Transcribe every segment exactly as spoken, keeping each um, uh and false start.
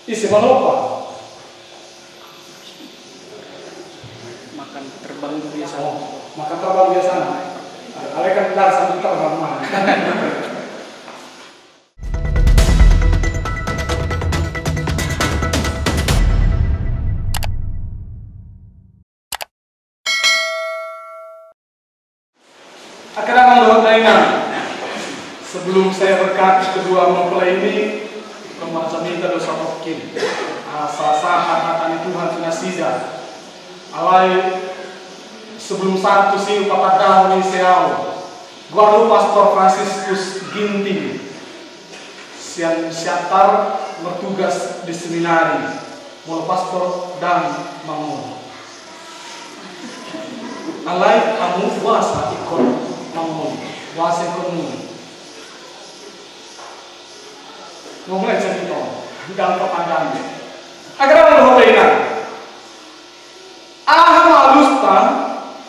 Ise manopa? Makan terbang biasa. Oh, makan terbang biasa. Alai kan ndang sambil terbang mah. Angka dongan dohot dainang, sebelum saya berkati kedua mempelai ini, ingkon marjamita do satongkin asa sahat hata ni Tuhan tu nasida. Alai sebelum sahat tusi, patandahon ise ahu. Goarhu Pastor Franciscus Ginting. Sian Siantar, bertugas di seminari. Molo pastor ndang mangolu. Alai hamu boasa ingkon mangolu? Boasa ingkon muli? Ngomong aja gitu. Ndang tapandang. Angka dongan dohot dainang, aha ma alusta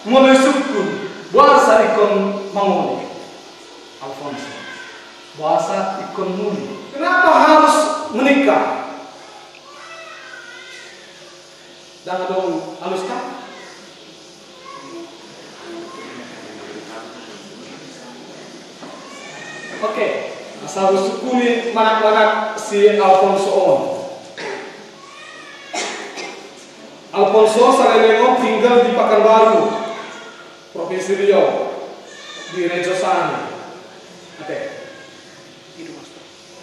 molo disungkun boasa ingkon mangolu? Alfonso, boasa ingkon muli? Kenapa harus menikah? Ndang adong alusta? Oke, asa husungkuni manat-manat si Alfonso on. Alfonso saleleng on tinggal di Pakanbaru, Provinsi Riau, di Rejo Sari. Ate.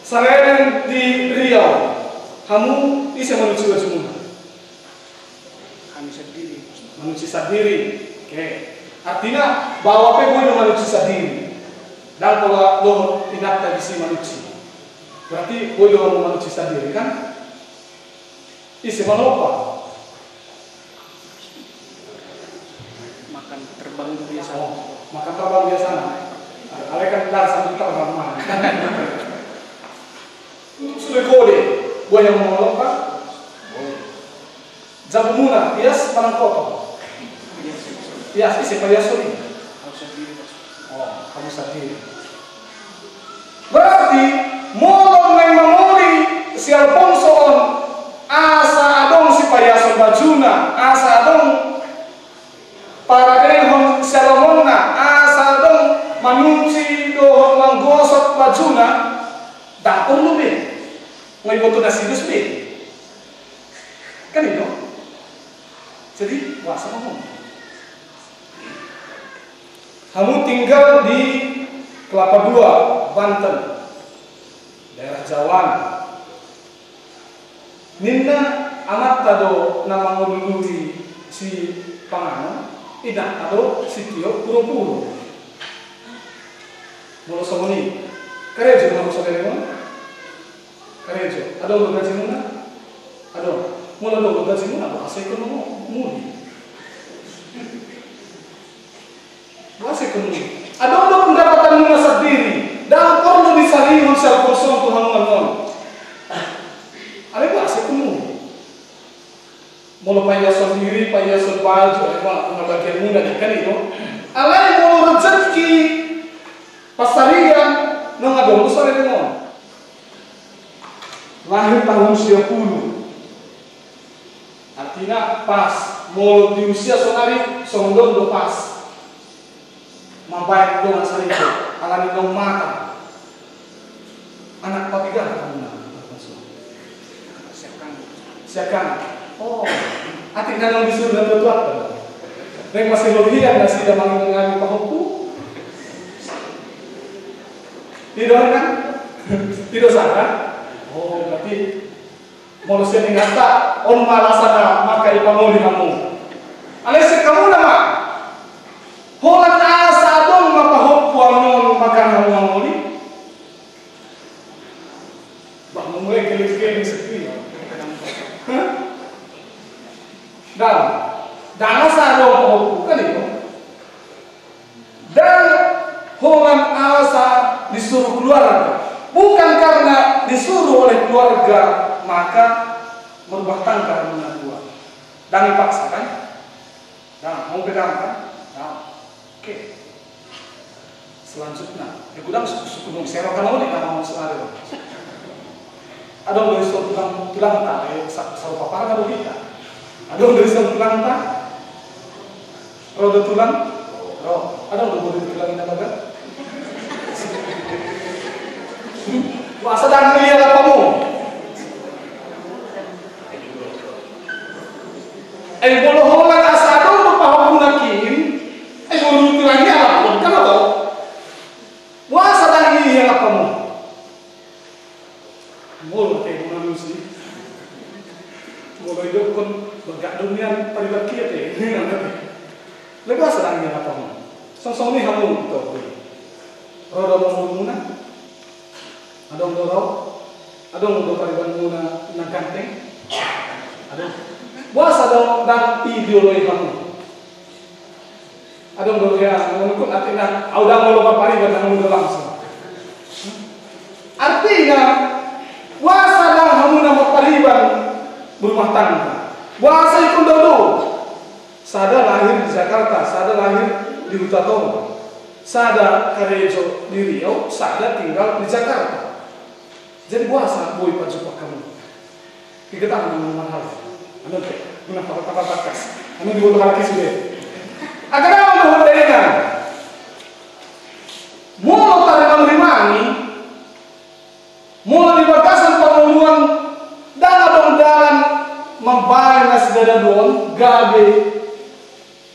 Saleleng di Riau, hamu ise manuci bajumuna? Hami sandiri. Manuci sandiri. Oke. Artina baoa pe boi do manuci sandiri. Ndang pola dohot inanta disi manuci. Berarti boi do hamu manuci sandiri, kan? Ise manopa? Makan terbang biasa. Oh, makan terbang biasa. Alai kan ndang sambil terbang mah. Sude gode, boi hamu manopa? Jabumuna, pias manang kotor? Pias, ise paiason i? Oh, hamu sandiri. Berarti molo naeng mangoli si Alfonso on, asa adong sipaiason bajuna, asa adong paradehon sialomonna, asa adong manuci dohot manggosok bajuna, ndang porlu be. Nga iboto na sidos be. Kan i do? Jadi boasa ma hamu? Hamu tinggal di Kelapa Dua, Banten, daerah Jawa. Ninna amanta do na mangalului sipanganon, inanta do sitio puro-puro. Molo songon i, karejo ma hamu songon i? Karejo. Adong do gajimuna? Adong. Molo adong do gajimuna, boasa ingkon muli? Boasa ingkon muli? Adong do pendapatanmuna sandiri. Ndang porlu disarihon si Alfonso tu hamu annon. Alai boasa ingkon muli? Molo paiason diri, paiason baju, alai ma, ma bagianmuna, kan i do? Alai molo rezeki pansarian, ndang adong do salelengon. Lahir tahun sia pulu. Artina pas, molo di usia sonari, songon on do pas. Mambaen dongan saripe, alani naung matang. Anak patiga hamuna? Siakkan. Oh, atik na naung disuru na tua-tua. Naeng masih lohian nasida manginami pahompu. Tidak kan? Tidak salah. Oh, berarti molo sian inanta, on ma alasana mangka dipangoli hamu. Alai sian hamuna ma. Holan asa adong ma pahompu annon mangka hamu mangoli. Bah, mulai geleng-geleng sepi. Hah? Ndang. Ndang asa adong pahompu, kan i do? Dan holan asa disuruh keluarga. Bukan karena disuruh oleh keluarga, maka merubah tangga hamuna dua. Ndang dipaksa, kan? Ndang, mau pe ndang, kan? Ndang. Oke. Selanjutnya, ya, godang suku-suku nung serok kan, oh, di nama mau sehari. Adong do dison tulang, tulangta, eh, sa-, sarupa parna do hita. Adong do dison tulangta. Ro do tulang. Ro. Adong do boru ni tulang i na baga. Boasa dang i ialap hamu? Eh, molo holan asa adong do pahompu nangkin, eh, boru ni tulang i ialap hamu, kan, atau? Boasa dang i ialap hamu? Molo te, molo nusi. Molo idokkon, bagak do nian pariban kia te. Alai boasa dang i ialap hamu? Songon i hamu, topi. Ro do amangborumuna? Adong do ro? Adong do paribanmuna na ganteng? Adong. Boasa do dang i dioloi hamu? Adong do hea, menurut artina, au dang olo marpariban, nang muda langsung. Artina, boasa dang hamuna marpariban berumah tangga? Boasa ingkon dao do? Sada lahir di Jakarta, sada lahir di Huta Tonga, sada karejo di Riau, sada tinggal di Jakarta. Jadi boasa boi pajumpang hamu? Tiga tahun mahal. Anu te, guna apa, apa bakas? Anu diboto halak i sude. Agar apa mau dengan? Molo tarimarimani, molo di bagasan pangoluan, dang adong dalan mambaen na sidadua on gabe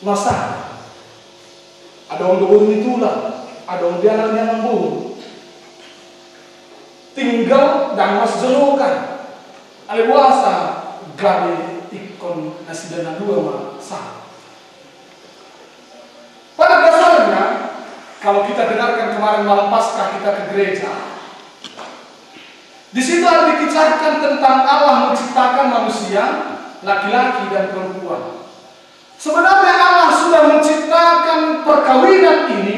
masalah. Adong do boru ni tulang, adong di anak ni amangboru. Tinggal dang masijolokan. Alai boasa gabe ingkon nasida na dua ma sahat? Pada dasarnya, kalau kita dengarkan kemarin malam Paskah kita ke gereja, di situ ada dikisahkan tentang Allah menciptakan manusia, laki-laki dan perempuan. Sebenarnya Allah sudah menciptakan perkawinan ini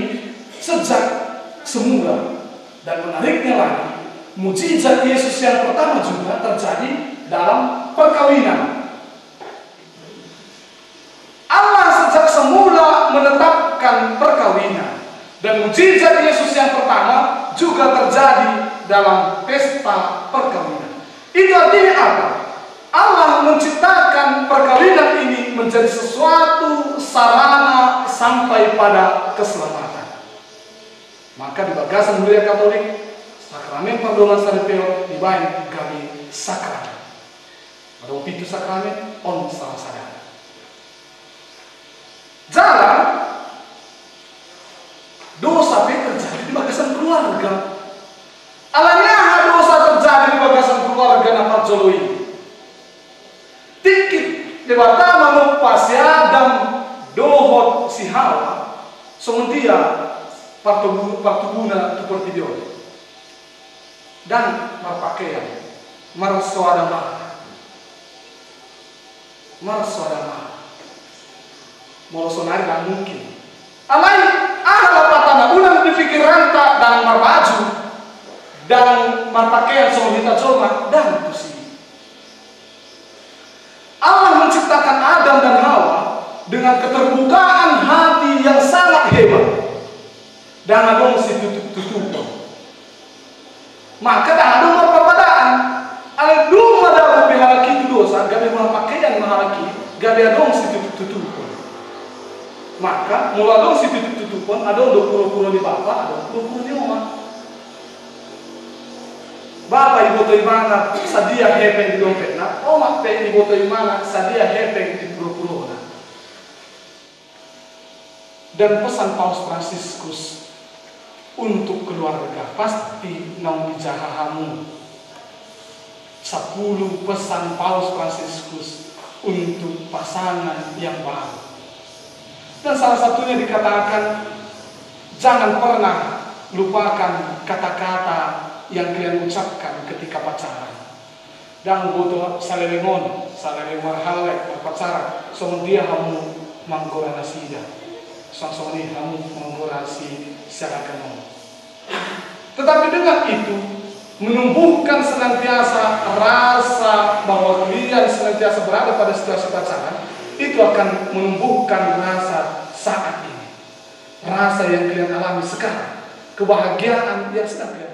sejak semula. Dan menariknya lagi, mujizat Yesus yang pertama juga terjadi dalam perkawinan. Allah sejak semula menetapkan perkawinan. Dan mujizat Yesus yang pertama juga terjadi dalam pesta perkawinan. Itu artinya apa? Allah menciptakan perkawinan ini menjadi sesuatu sarana sampai pada keselamatan. Maka di bagasan Huria Katolik, sakramen pardongansaripeon dibaen gabe sakramen. Adong pitu sakramen, on salah sada. Jala, dosa pe terjadi di bagasan keluarga. Alani aha dosa terjadi di bagasan keluarga na parjolo i? Tingki Debata manompa si Adam dohot si Hawa, songon dia partubu-, partubuna tu portibi on. Dang marpakean, marsoada maha. Marsoada maha. Molo sonari dang mungkin. Alai, aha lapatana, unang di pikiranta dang marbaju, dang marpakean songon hita jolma, dang tusi. Allah menciptakan Adam dan Hawa dengan keterbukaan hati yang sangat hebat. Dang adong situtup-tutupon. Maka dang adong marparbadaan. Alai dung ma dabo pe halak i tu dosa, gabe marpakean ma halak i, gabe adong situtup-tutupon. Maka, molo adong situtup-tutupon, adong do puro-puro ni bapa, adong puro-puro ni omak. Bapa iboto ibana sadia hepeng di dompetna, omak pe iboto ibana sadia hepeng di puro-purona. Dan pesan Paus Fransiskus untuk keluarga, pasti naung dijaha hamu. Sepuluh pesan Paus Fransiskus untuk pasangan yang baru. Dan salah satunya dikatakan, jangan pernah lupakan kata-kata yang kalian ucapkan ketika pacaran. Dang boto saleleng on, saleleng marhallet, marpacaran, songon dia hamu manggora nasida. Songon i hamu manggora si siaga on. Tetapi dengan itu, menumbuhkan senantiasa rasa bahwa kalian senantiasa berada pada situasi pacaran, itu akan menumbuhkan rasa saat ini. Rasa yang kalian alami sekarang, kebahagiaan yang sedang kalian